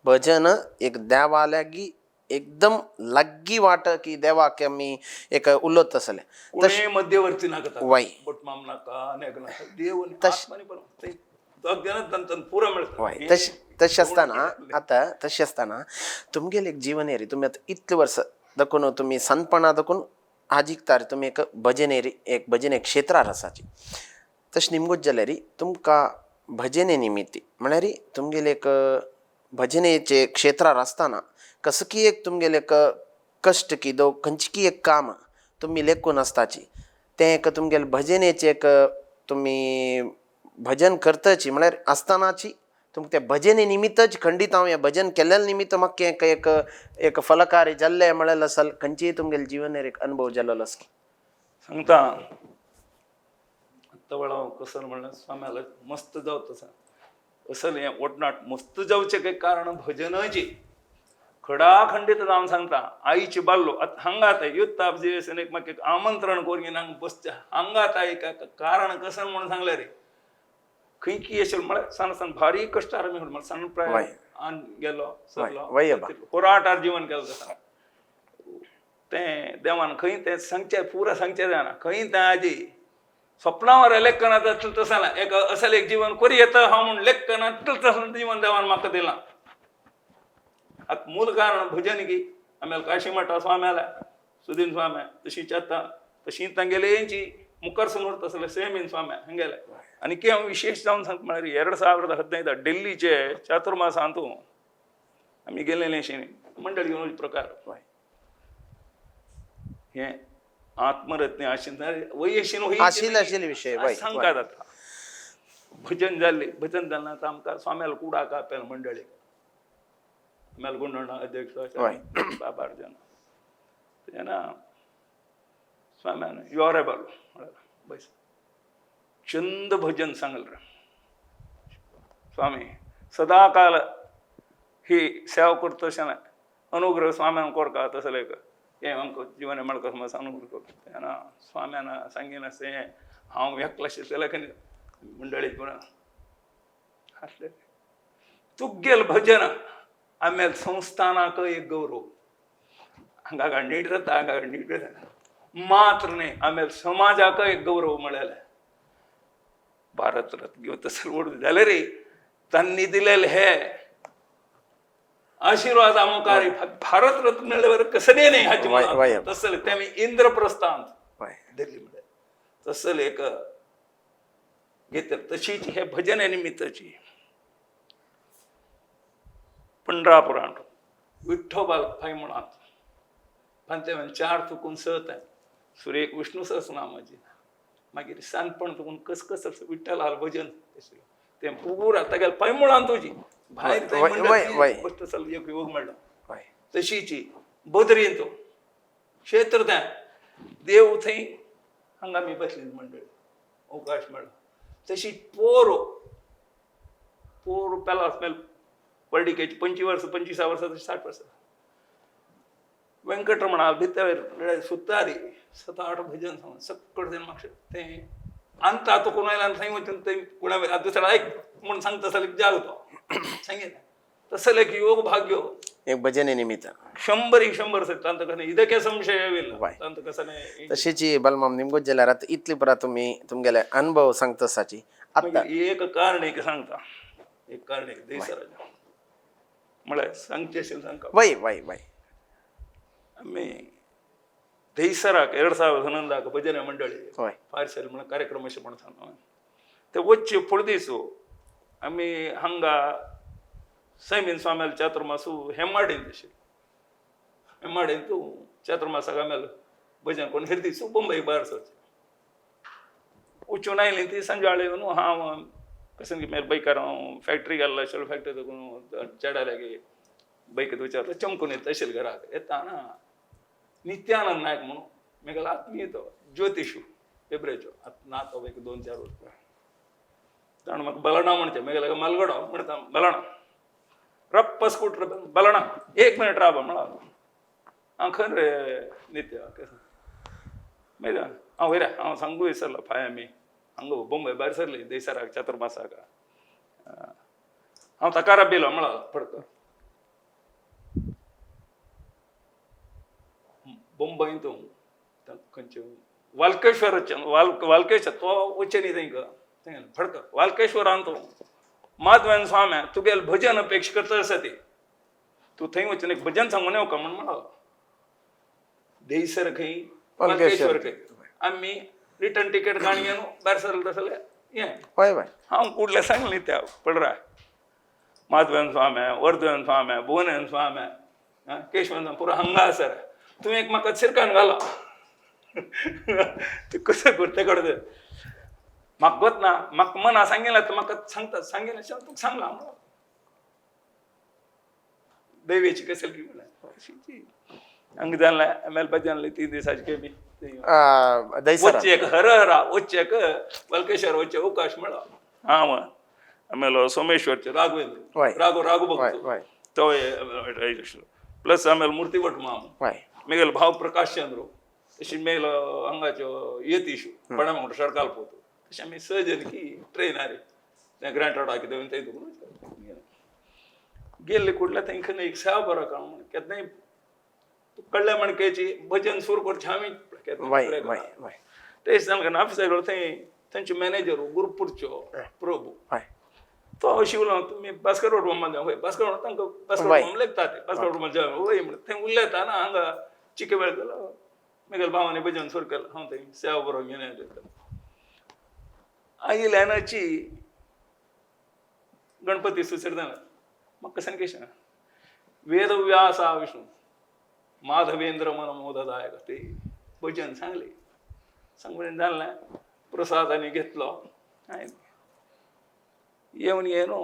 भजन एक देवालागी एकदम लागीं वाट की देवाक आमी एक उलयत आसले. कोणें मध्यवर्ती नाका. वय. बोटमाम नाका अनेक नाका देव आनी आत्मा आनी परमात्मा. थंय दोग जाणां तांकां पुरो मेळटा. वय. तशें तशें आसतना आतां तशें आसतना तुमगेले एक जिवनेरी तुमी आतां इतले वर्सां दाखून तुमी सानपणा दाखून आजिकतार तुमी एक भजनेरी एक भजने क्षेत्रार आसाची. तशें निमगूच जाल्यार तुमकां भजने निमित्ती म्हळ्यार तुमगेले एक भजनेचे क्षेत्रार आसतना कसकी एक तुमगेले एक कश्ट की दो खंयची एक काम तुमी लेखून आसताची तें एक तुमगेले भजनेचें एक तुमी भजन करताची म्हळ्यार आसतनाची तुमकां तें भजने निमित्तच खंडीत हांव हें भजन केल्ले निमित्त म्हाका एक एक एक फलकारी जाल्लें म्हळ्यार असल खंयचीय तुमगेले जिवनार एक अनुभव जाल्लो आसता. सांगता आत्तां वेळा कसं म्हणल्यार स्वाम्याला मस्त जावं तसं असल हें वटनाट मस्त जावचें काही कारण भजनाची खडाखंडीत जावन सांगता. आईची बाल्लो आतां हांगा आतां युद्ध जे एक म्हाका एक आमंत्रण करून हांगा बसचें हांगा आतां एक कारण कसं म्हणून सांगलें रे खंय की अशें म्हळ्यार सान सान भारी कश्टार आमी म्हळ्यार सान प्राय आन गेलो सरलो वय बा. होराटार जीवन केलो तसा तें देवान खंय तें सांगचें पुरा सांगचें जायना खंय तें आजी स्वप्नावर लेखना जातलें तसं ना एक असलें एक जीवन करी येता हांव म्हूण लेखना तसलें जीवन देवान म्हाका दिलां. आतां मूल कारण भजन की आमेल काशीमठा स्वाम्याला सुदीन स्वाम्या तशीच आतां तशी तांगेलेंची मुखार समोर तसले सेमीन स्वाम्या हांगेले. आनी की हांव विशेश जावन सांगता म्हळ्यार 2015 दिल्लीचे चातुर्मासांतू आमी गेलेले अशें मंडळ घेवन प्रकार हें आत्मरत्न आशिल्लें वयशीन आशिल्लें आशिल्लें विशय वय सांगता जाता. भजन जाल्ली भजन जालें आतां आमकां स्वाम्याल कुडाक आपयल मंडळी आमेल गुंडण अध्यक्ष बाबार जन तेन्ना स्वाम्यान यो रे बालू म्हळ्यार बस चंद भजन सांगल रे स्वामी सदाकाल ही सेवा करता तशें अनुग्रह स्वाम्यान कोरका तसलें एक हें आमकां जिवन मेळका समज अनुग्रह करता तेन्ना स्वाम्यान सांगिनासतें हें हांव एकलो शिकलें खंय मंडळी पुरा हांसले तुगेल भजन आमेल संस्थानाक एक गौरव हांगा नीट जाता हांगा नीट जाता मात्र न्ही आमेल समाजाक एक गौरव मेळ्ळें भारत रत्न घेवन तसो व्हड जालें रे तांणी दिलेले हे आशीर्वाद आमकां भारत रत्न मेळ्ळें कसले न्ही हाचे तसले ते इंद्रप्रस्थान दिल्ली म्हळ्यार तसले एक घेतले तशीच हे भजन निमित्ताची पंढरापुराण विठ्ठोबा फाय म्हणात फांते चार तुकून सत सुरेख विष्णू सहस्रनामाची मागीर सानपण तुकून कस कस विठ्ठलाल भजन तें पुरा तागेले पांयमुळान तुजी भायर गोश्ट चल एक योग मेळ्ळो तशीची बद्रीन तो क्षेत्र तें देव थंय हांगा आमी बसली मंडळी अवकाश मेळ्ळो तशी पोर पोर पेलास मेल पर्डिकेची 25 वर्सां 25 वर्सां 60 वर्सां वेंकटरमणा भितर सुतारी 7-8 भजन सांग सक्कड तें मागशें तें अंता तो कोण आयला थंय वचून थंय कोणा दुसऱ्या ऐक म्हूण सांगता जाल्यार जाग तो सांगितलं तसले एक योग भाग्य एक भजने निमित्त 100 तांत कसं ಇದಕ್ಕೆ ಸಂಶಯವಿಲ್ಲ तांत कसं तशीची बलमाम निमगोच जाल्यार आतां इतली परात तुमी तुमगेले अनुभव सांगता साची आतां एक कारण एक सांगता एक कारण एक देसराजा म्हळ्यार सांगचें अशें सांगता वय वय वय आमी दहिसराक 2011 भजने मंडळी फारसेल म्हणून कार्यक्रम अशें म्हण सांगता ते वच्चे फुडें दीस आमी हांगा सैमीन स्वाम्याल चातुर्मासू हेमाडीन तशें हेमाडीन तूं चातुर्मासाक आमेल भजन कोण हेर दीस बंबई भायर सरचें वचून आयली ती सांजवाळे येवन हांव कशें मेरे बायकार हांव फॅक्टरी गेल्लो आशिल्लो फॅक्टरी तकून चेड्या लागीं बायक विचारलं चमकून येता अशें घराक येताना नित्यानंद नायक म्हणून मेगेलो आत्मीय तो ज्योतिशू पेपरेचो आतां ना तो एक 2-4 वर्सां ताणें म्हाका बलणा म्हणचें मेगेलो मलगडो म्हणटा बलणा रप्प स्कूटर बलणा 1 मिनिट राव म्हणा हांव खंय रे नित्य मागीर हांव वयर हांव सांगू विसरलो फाय आमी हांगा बॉम्बे भायर सरली देसाराक चातुर्मासाक हांव तकारा बिलो म्हणा फडकर बॉम्बे तूं खंयचे वालकेश्वराचे वालकेश्वर तो वचनी थंय फडकर वालकेश्वरान तूं माधवेन स्वामी तुगेल भजन अपेक्षा करता आसा ती तूं थंय वचून एक भजन सांगून येवका म्हण म्हणलो देसर खंय वालकेश्वर खंय आमी रिटर्न तिकेट काणी घेवन भायर सरले तसले हें वय वय हांव कुडलें सांगलें त्या पडरा माधवेन स्वामी वर्धवेन स्वामी भुवनेन स्वामी केशवन स्वामी पुरो हांगा आसा रे तुवें एक म्हाका सिरकान घालो ते कसं करते कडे म्हाका गोत ना म्हाका मना सांगिल्लें तर म्हाका सांगता सांगिल्लें तुका सांगलां म्हणून दैवेची कसल की म्हणल्यार हांगा जालें आमेल भजन 3 दिसांचे केबी वच्चेक हर हरा वच्चेक वल्केश्वर वच्चे अवकाश मेळ्ळो हांव आमेलो सोमेश्वरचे राघवेंद्र राघव राघव भक्त तो प्लस आमेल मूर्तिभट माम मेगेलो भाव प्रकाश चंद्र तशी मेलो हांगाच्यो यतीशू पणा म्हणटा सरकाल पोतो तशें आमी 6 जण की ट्रेनार तें ग्रँट कितें थंय दवरून गेल्ले कुडल्या थंय खंय एक सेवा बरो काम म्हण केन्नाय कळ्ळें म्हणकेची भजन सुरू करचें आमी तेच जालें ऑफिसाक थंय थंयचे मॅनेजर गुरुपूरचो प्रभू तो अशी उलोवन तुमी भास्कर रोड मामा वय भास्कर रोड तांकां भास्कर रोड लेखता ते भास्कर रोड वय म्हण थंय उलयता ना हांगा चिके वेळ जालो मेगेल्या भावांनी भजन सुरू केलें हांव थंय सेवा बरो घेवन येयलें आयल्यानाची गणपती सुसर जालें म्हाका कशें कशें वेदव्यासा विष्णू माधवेंद्र मन मोददायक ते भजन सांगले सांगून जालें प्रसाद आनी घेतलो येवन येयलो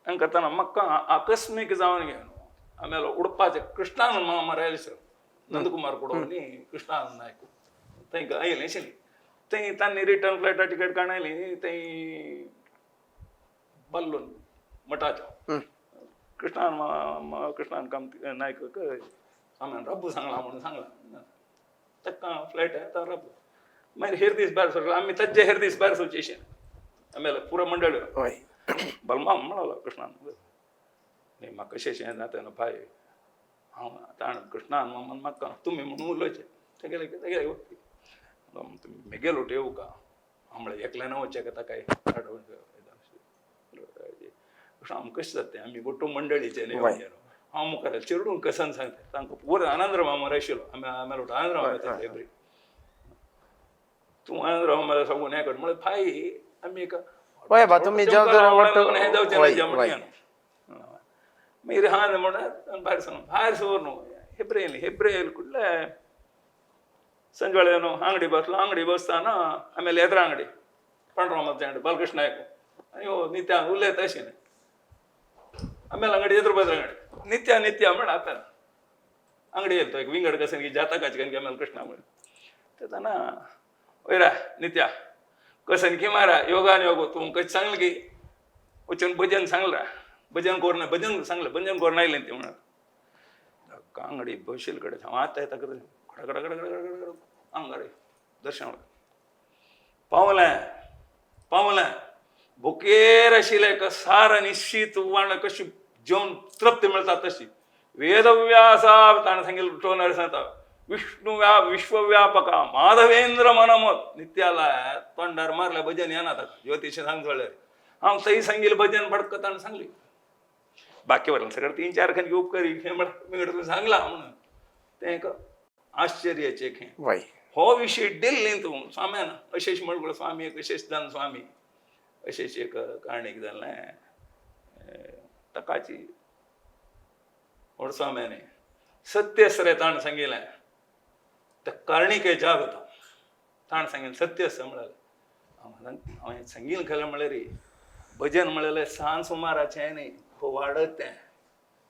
हांकां करतना म्हाका आकस्मीक जावन घेवन आमेलो उडपाचें कृष्णानंद मामा रायले सर नंदकुमार कुडवनी कृष्णानंद नायक तांकां आयलें आशिल्लीं थंय तांणी रिटर्न फ्लायटा टिकेट काडून आयली थंय बल्लून मठाच्या कृष्णान कृष्णान कामती नायक आमी रब्बू सांगला म्हणून सांगला ताका फ्लायट आतां रब्बू मागीर हेर दीस भायर सरलो आमी ताजे हेर दीस भायर सरचे आमेले पुरो मंडळ हय बलमा म्हणालो कृष्णान न्ही म्हाका कशें शें जाता न्हू भाय हांव ताण कृष्णान मामान म्हाका तुमी म्हणून उलोवचें तेगेले तेगेले तुमी मेगेलो येवं का हांव म्हळें एकल्यान वचचें का ताका कृष्णा आमकां कशें जाता आमी बट्टू मंडळीचे न्ही हांव मुखार चेडून कसन सांगता तांकां पुरो आनंदराव मामा आशिल्लो आमी आमी आनंदराव येता एवरी तूं आनंदराव मामा सांगून हें कर म्हळें भाई आमी एक हय बा तुमी हें जावचें ना मागीर हा म्हणून भायर सरून भायर सर न्हू हेब्रे येयलें हेब्रे येयले कुडले संजवेळे न्हू आंगडी बसलो आंगडी बसताना आमेले येद्रा आंगडी पांडुरंगाचे अंगडी बालकृष्ण नायक आनी हो नित्या उलयता अशें आमेल अंगडी एದ್ರ बದ್ರ अंगडी नित्या नित्या म्हण आतां अंगडी येतो एक विंगड कसन की जातकाची कन आमेल कृष्णा म्हण तेन्ना वयरा नित्या कसन की मारा योगान योग तूं कशें सांगलें की वचून भजन सांगला भजन कोर भजन सांगलें भजन कोर आयलें ती म्हणून अंगडी बशील कडेन हांव आतां येता कडेन कड कड कड कड कड अंगाडे दर्शन पावलें पावलें भुकेर आशिल्लें सार आनी शीत वाण कशी जेवन तृप्ती मेळटा तशी वेदव्यासा ताणें सांगिल्लें टोनर सांगता विष्णु व्या विश्वव्यापका माधवेंद्र मनमत नित्याला तोंडार मारल्या भजन येना ताका ज्योतिष सांग जाल्यार हांव थंय सांगिल्लें भजन भडक ताणें सांगली बाकी वरलं सगळं तीन चार खंय उपकरी हें म्हळ्यार सांगला म्हणून तें एक आश्चर्याचें हें वय हो विशय दिल्ली तूं स्वाम्यान अशेश म्हणून स्वामी एक अशेश जावन स्वामी अशेश एक कारणीक जालें ताकाची व्हड स्वाम्याने सत्य सरे ताणें सांगिल्लें त्या कारणीके जाग होता ताणें सांगिल्लें सत्य आसा म्हळ्यार हांवें सांगिल्लें खरें म्हळ्यार भजन म्हळ्यार सान सुमाराचें न्ही खूब वाडत तें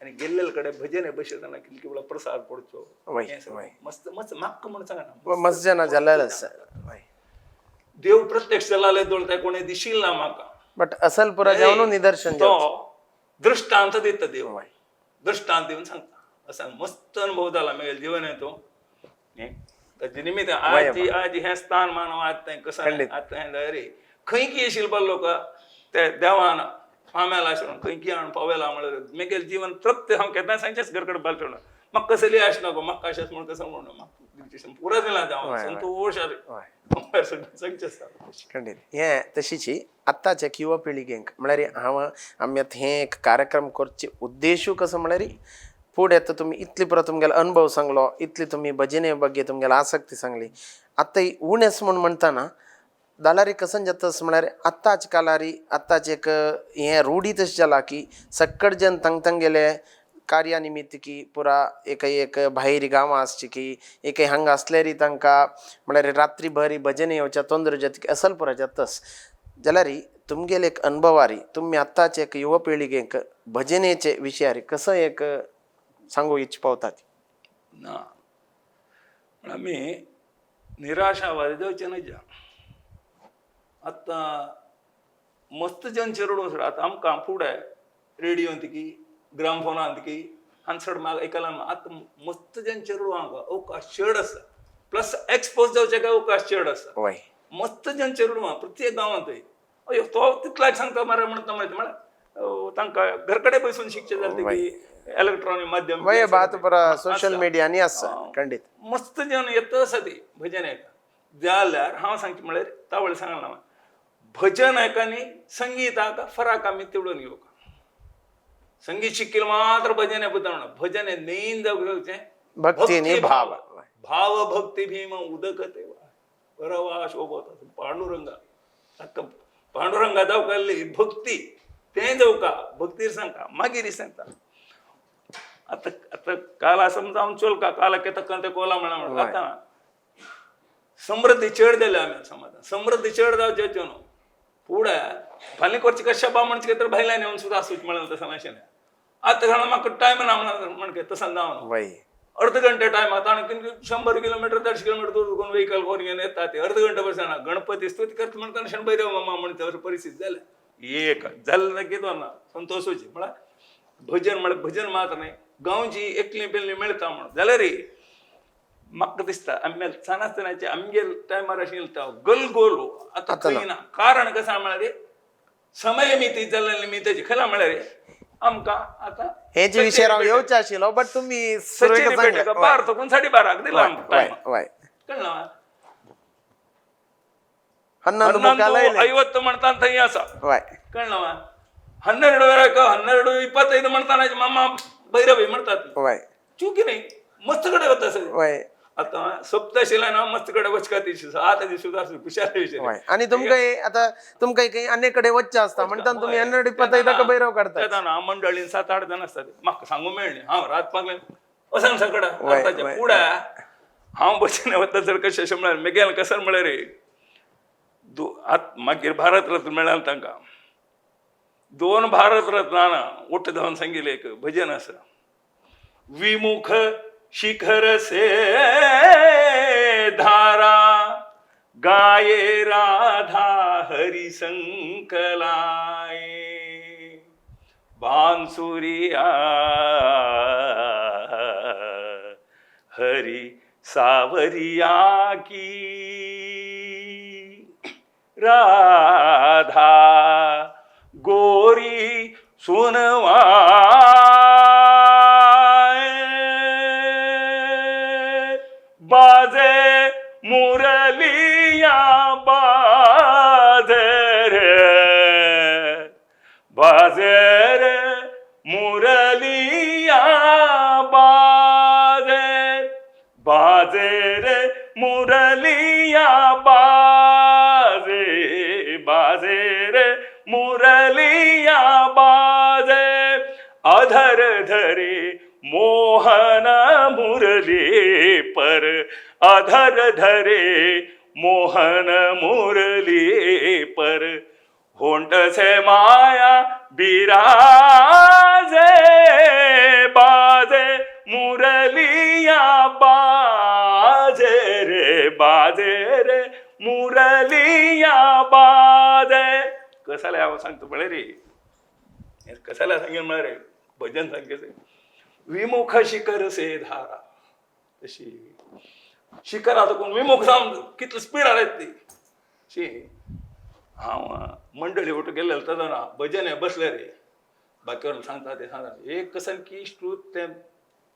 आनी गेल्ले कडेन भजन बसयतना कितले वेळा प्रसाद पडचो वय मस्त मस्त म्हाका म्हणून सांगना मस्त जाणा जालेलें आसा वय देव प्रत्यक्ष जाले दोळते कोणी दिशील ना म्हाका बट असल पुरा जावन निदर्शन तो दृष्टांत दिता देव वय दृष्टांत दिवन सांगता असा मस्त अनुभव जाला मेगेले जीवन तो ताजे निमित्त आज आज हें स्थान मानव आज तें कसं आतां हें रे खंय की येशील पडलो का ते देवान स्वाम्याला आशिल्लो खंय की हाडून पावयला म्हळ्यार मेगेले जीवन तृप्त हांव केन्ना सांगचेंच घर कडेन बाल म्हाका कसली आश नको म्हाका अशेंच म्हूण कसं म्हणून म्हाका पुरो दिला देवान संतोश सांगचें खंडीत हें तशीची आत्ताच्या युवा पिळगेंक म्हळ्यार हांव आमी आतां हें एक कार्यक्रम करचे उद्देशू कसो म्हळ्यार फुडें आतां तुमी इतली पुरो तुमगेलो अनुभव सांगलो इतली तुमी भजने ಬಗ್ಗೆ तुमगेलो आसक्ती सांगली आतां उणेस म्हूण म्हणटाना जाल्यार कसन जाता म्हळ्यार आत्ताच कालारी आत्ताच एक हें रूढी तशें जाला की सक्कड जन तंग तंगेले कार्या निमित्त की पुरा एक एक भायर गांवां आसची की एक हांगा आसल्यारी तांकां म्हळ्यार रात्री भरी भजन येवच्या तोंदर जाता की असल पुरा जातस जाल्यार तुमगेले एक अनुभवारी तुमी आत्ताच एक युवा पिळगेक भजनेचे विशयार कसो एक सांगू इच्छ पावतात ना पण आमी निराशावादी जावचे न्हय आतां मस्त जन चेडूं आतां आमकां फुडें रेडियोंत की ग्रामफोनांत की हांगा चड म्हाका आयकलां आतां मस्त जन चेडूं आमकां अवकाश चड आसा प्लस एक्सपोज जावचे काय अवकाश चड आसा वय मस्त जन चेडूं आहा प्रत्येक गांवांत अयो तो तितल्याक सांगता मरे म्हणटा म्हळ्यार तांकां घर कडेन बसून शिकचें जालें की इलेक्ट्रॉनीक माध्यम वय बा आतां पुरा सोशल मिडियांनी आसा खंडीत मस्त जन येता आसा ती भजन आयका जाल्यार हांव सांगचें म्हळ्यार तावळ सांगला हांवें भजन आयका न्ही संगीत आका फराक आमी तिवडून घेवका संगीत शिकील मात्र भजन आहे म्हणा भजन हे मेन जावचें भक्ती न्ही भाव भाव भक्ती भीम उदक ते बरवा शोभत पांडुरंगा ताका पांडुरंगा जावकाली भक्ती तें जावका भक्तीर सांगता मागीर सांगता आतां आतां काला समजावन चोलका काला केता कंते कोला म्हणा म्हणा आतां समृद्धी चड जाल्या आमी समाजान समृद्धी चड जावचे न्हू फुडें फाल्यां करची कशा बा म्हणचे तर भायल्यान येवन सुद्दां आसूच म्हणलें तसं नाशिल्लें. आतां जाणा म्हाका टायम ना म्हणके तसं जावन अर्ध घंटे टायम आतां आनी 100 किलोमिटर 150 किलोमिटर दूर कोण व्हेकल कोण घेवन येता ते अर्ध घंटे बसना गणपती स्तुती करता म्हणटा शणभैरव मामा म्हणटा अशी परिस्थिती जाल्या. एक जालें ना कितें ना संतोषूची म्हळ्यार भजन म्हळ्यार भजन मात्र न्ही गांवची एकली पेल्ली मेळटा म्हणून जाल्यार रे म्हाका दिसता आमगे सान आसतनाचे आमगे टायमार आशिल्लो तो गलगोल आतां खंय ना. कारण कशें म्हळ्यार समय मिती जाल्ले मितीची खंयला म्हळ्यार आमकां आतां हे जे विशय हांव येवचे आशिल्लो बट तुमी सचेरी बैठक 12 तकून 12:30 दिला आमकां टायम. कळ्ळें? 11 मुखाल 50 म्हणटा थंय आसा. कळ्ळें? 12 वराक 12:25 म्हणटाना मामा भैरवी म्हणतात. चुकी नाही मस्त कडे वता सगळे. आता सप्तशिला ना मस्त कडे वचका ती आतां ती सुद्दां हुशार विशय. आनी तुमकां आतां तुमकां खंय अन्य कडेन वचचें आसता म्हणटा तुमी 12:25 भैरव काडटा. तेन्ना मंडळीन 7-8 जाण आसतात म्हाका सांगू मेळ्ळें हांव रात पागलें वचन सकड फुडें हांव बसीन वता जर कशें अशें म्हळ्यार मेगेल कसर म्हळ्यार रे मागीर भारत रत्न मेळ्ळें तांकां 2 भारत रत्नां उठ धावन सांगिल्लें एक भजन आसा. विमुख शिखर से धारा गाये राधा हरि संकलाए बांसुरिया हरि सावरिया की राधा गोरी सुनवा बाजे मुरलिया बाजे रे बाजे रे मुरलिया बाजे बाजे रे मुरलिया बाजे बाजे रे मुरलिया बाजे अधर धरे मोहन मुरली पर अधर धरे मोहन मुरली पर होंठ से माया बिराजे बाजे मुरलिया बाजे रे बाजे रे मुरलिया बाजे. कसाला हांव सांगता पळय रे कसाला सांगेन म्हळ्यार रे भजन सांगें विमुख शिखर से धारा तशी शिखर आतां कोण विमुख जावन कितलो स्पिडार येता ती शी. हांव मंडळी वटू गेल्ले तेन्ना भजन हें बसले रे बाकी सांगता ते सांगता एक कसन की श्रुत ते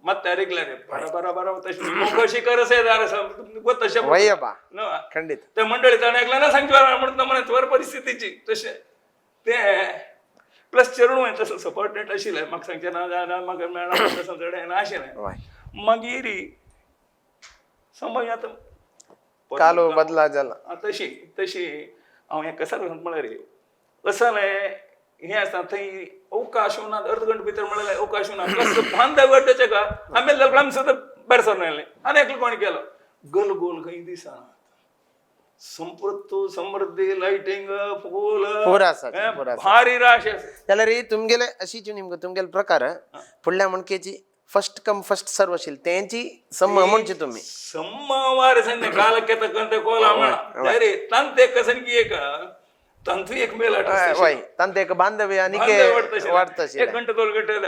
मात रिगले रे बरा बरा बरा तशें विमुख शिखर से धारा तशें खंडित त्या मंडळी ताणें एकल्या ना सांगचे म्हणटा म्हणे त्वर परिस्थितीची तशें ते प्लस चेडूं तसो सपोर्टेड आशिल्लें म्हाका सांगचें ना ना म्हाका मेळना तसो चड ना आशिल्लें. मागीर समज आतां कालो बदला जाला तशी तशी हांव हें कसार म्हळ्यार रे असलें हें आसता थंय अवकाश ना अर्द घंटे भितर म्हळ्यार अवकाश ना प्लस बांदा का आमी लग्न सुद्दां भायर सरून आयलें आनी एकलो कोण केलो गलगोल खंय दिसना. संपृक्त समृद्धी लायटिंग फूल भारी राश. जाल्यार तुमगेले अशीच नेमको तुमगेले प्रकार फुडल्या म्हणकेची फर्स्ट कम फर्स्ट सर्व आशिल्ली तेंची सम्म म्हणचे तुमी सम्मवार सांगले कालಕ್ಕೆ ತಕ್ಕಂತೆ ಕೋಲ म्हणा रे तांते कसन की एक तांतू एक मेल तांते एक बांधव्य आनी वाडता. 1 घंटे 2 घंटे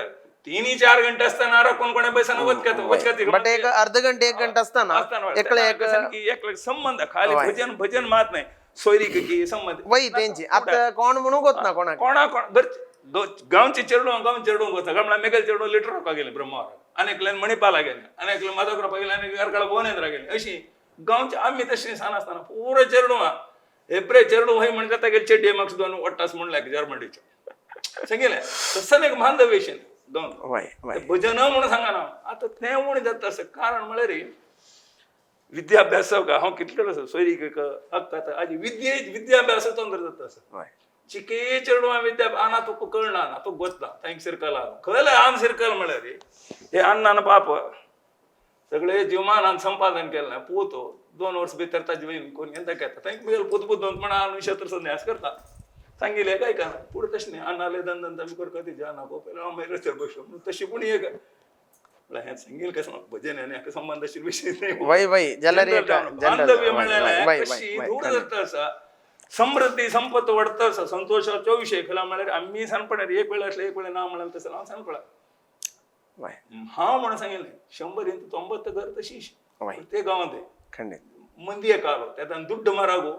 3-4 घंटे असताना कोण कोणा पैसा वचकाती बट एक अर्ध घंटे 1 घंटा असताना एकले एक संबंध खाली भजन भजन मात नाही सोयरी की संबंध वय तेंची आता कोण म्हणूंक वतना कोणाक कोणा कोण गांवचे चेडूं गांव चेडूं वता म्हळ्यार मेगेल चेडूं लिटर रोका गेले ब्रह्मावर आनी एकल्यान मणिपाला गेले आनी एकल्यान माधवरापा गेले आनी अर्कळा भुवनेंद्रा गेले अशी गांवचे आमी तशें सान आसतना पुरो चेडूं हेब्रे चेडूं हय म्हणटा तागेले चेड्डे म्हाका सुद्दां वट्टास म्हणलें जर्मनीचे सांगिल्लें तसं एक बांधव्य गांव भजन म्हणून सांगना आतां तें उणें जाता आसा. कारण म्हळ्यार विद्याभ्यास का हांव कितलो आसा सोयरीक हक्क आतां आजी विद्ये विद्याभ्यास तंत्र जाता आसा. चिके चेडवां विद्या आना तुका कळना ना तुका गोतना thank circle खंयले आम सर्कल म्हळ्यार हे अन्नान पाप सगळे जीवमानान संपादन केलें पूत 2 वर्स भितर ताजे वयन कोण घेता घेता thank मुगेलो पूत पूत म्हणून आमी शस्त्र संन्यास करता. सांगिल्लें काय का पूण तशें न्ही अण्णाले धंदन आमी करता ती नको पयलीं हांव मागीर रस्त्यार बसलो म्हणून तशी पूण एक म्हणल्यार हें सांगील कशें भजन आनी हाका संबंद आशिल्ले विशय न्ही. वय वय जाल्यार एक बांधव्य वय म्हणल्यार वय कशी वय दूर खंडीत. जाता आसा समृद्धी संपत वाडता आसा संतोषाचो विशय खंयला म्हळ्यार आमी सानपणार एक वेळ आसले एक वेळ ना म्हळ्यार तसं हांव सानपणा वय हांव म्हणून सांगिल्लें 100 इंत 90 घर तशीच वय. ते गांवांत खंडीत. मंदी आलो त्यात दुड्ड मारागो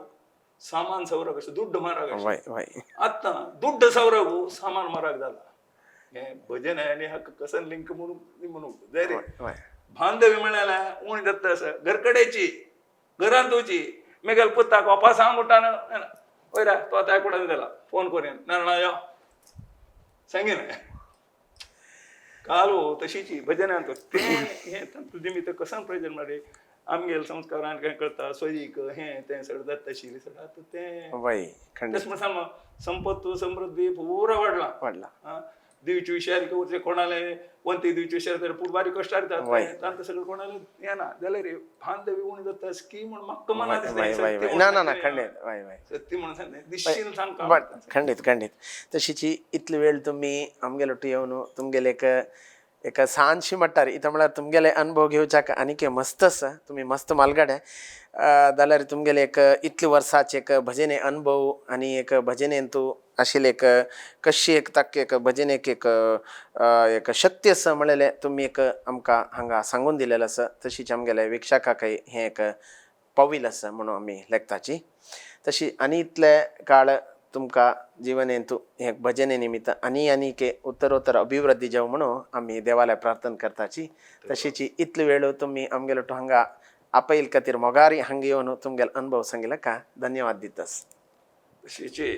सामान सवराक अशें दुड्ड माराग अशें. वय वय आतां दुड्ड सवरागो सामान माराग जाला हें भजन आहे आनी हाका कसन लिंक म्हणून म्हणून जाय रे वय बांधवी म्हळ्यार उण जाता आसा घरकडेची घरांत वची मेगेल पुताक वापास हांव म्हणटान वयरा तो आतां कुडान गेला फोन करून नारळा यो सांगीन काल हो तशीची भजनांत तें हें तांतूं निमित्त कसन प्रयोजन म्हळ्यार आमगेल संस्कारान काय करता सोयीक हें तें सगळें जाता आशिल्लें सगळें आतां तें वय खंडीत. तशें म्हण सांग संपत्त समृद्धी पुरा वाडला. वाडला. दिवची विशार उरचे कोणाले वंती दिवची विशार तर पूर बारीक कश्टार वय. तांकां सगळें कोणाले येना जाल्यार रे बांधवी उणी जाता स्की म्हण म्हाका मना वय वय वय वय ना ना ना खंडीत वय वय सत्य म्हणून सांगलें दिसशील सांगता. बट खंडीत खंडीत. तशीची इतली वेळ तुमी आमगेले ಒಟ್ಟು येवन तुमगेले एक एक ल्हानशी मट्टार इथं म्हळ्यार तुमगेले अनुभव घेवच्याक आनीक मस्त आसा तुमी मस्त मालगाडे जाल्यार तुमगेले एक इतले वर्साचे एक भजने अनुभव आनी एक भजनेंतू आशिल्ले एक कशी एक ताक एक भजनेक एक एक शक्ती आसा म्हणलेलें तुमी एक आमकां हांगा सांगून दिलेलें आसा. तशीच आमगेले वीक्षकाकय हें एक पाविल आसा म्हणून आमी लेखताची. तशी आनी इतले काळ तुमकां जिवनेंतू हे भजने निमित्त आनी आनीक उत्तरोत्तर अभिवृद्धी जावं म्हणून आमी देवाल्या प्रार्थना करताची. तशीची इतले वेळ तुमी आमगेलो हांगा आपयल खातीर मोगारी हांगा येवन तुमगेलो अनुभव सांगिल्ले का धन्यवाद दितस. तशीची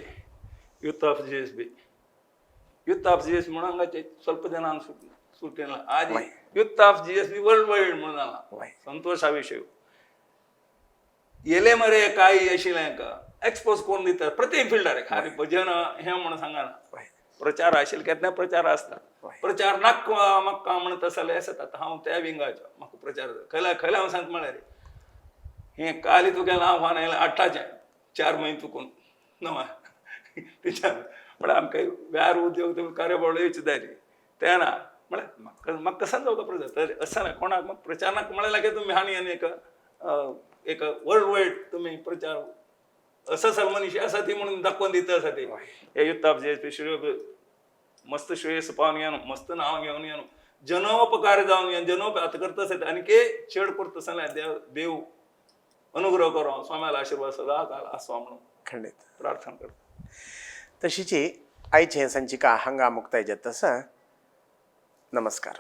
youth of G S B youth of G S म्हणून हांगाचे ಸ್ವಲ್ಪ ಜನ ಸುಟ್ಟಿಲ್ಲ ಆದಿ youth of G S B world wide म्हणून जाला. वय. संतोषा विशय एले मरे काई आशिल्लें हांकां एक्सपोज करून दितात प्रत्येक फिल्डार खाली भजन हें म्हणून सांगना. वय. प्रचार आशिल्ले केन्ना प्रचार आसता वय. प्रचार नाका म्हाका म्हणत आसा जाल्यार आसता. आतां हांव त्या विंगाचो म्हाका प्रचार खंयला खंयला हांव सांगता म्हळ्यार हें काली तुगेलें आव्हान आयलें 8ाचें 4 म्हयने चुकून नवा तेच्या म्हळ्यार आमकां व्यार उद्योग तुमी कार्यावळ येवची जाय तें ना म्हळ्यार म्हाका म्हाका कसा जावं प्रचार तर असां ना कोणाक म्हाका प्रचार नाका म्हळ्यार लागीं तुमी आनी आनी एक एक वर्ल्ड वायड तुमी प्रचार असं असल मनीस आसा ती म्हणून दाखोवन दिता आसा ती हे युद्ध ऑफ जे श्रेय मस्त श्रेयस पावन घेवन मस्त नांव घेवन घेवन जनोपकार जावन घेवन जनोप आतां करता आसा आनी के चड करता आसतना देव देव अनुग्रह करो स्वाम्याला आशीर्वाद सदा काल आसो म्हणून खंडीत. प्रार्थना करता. तशीची आयची हें संचिका हांगा मुक्ताय जाता आसा. नमस्कार.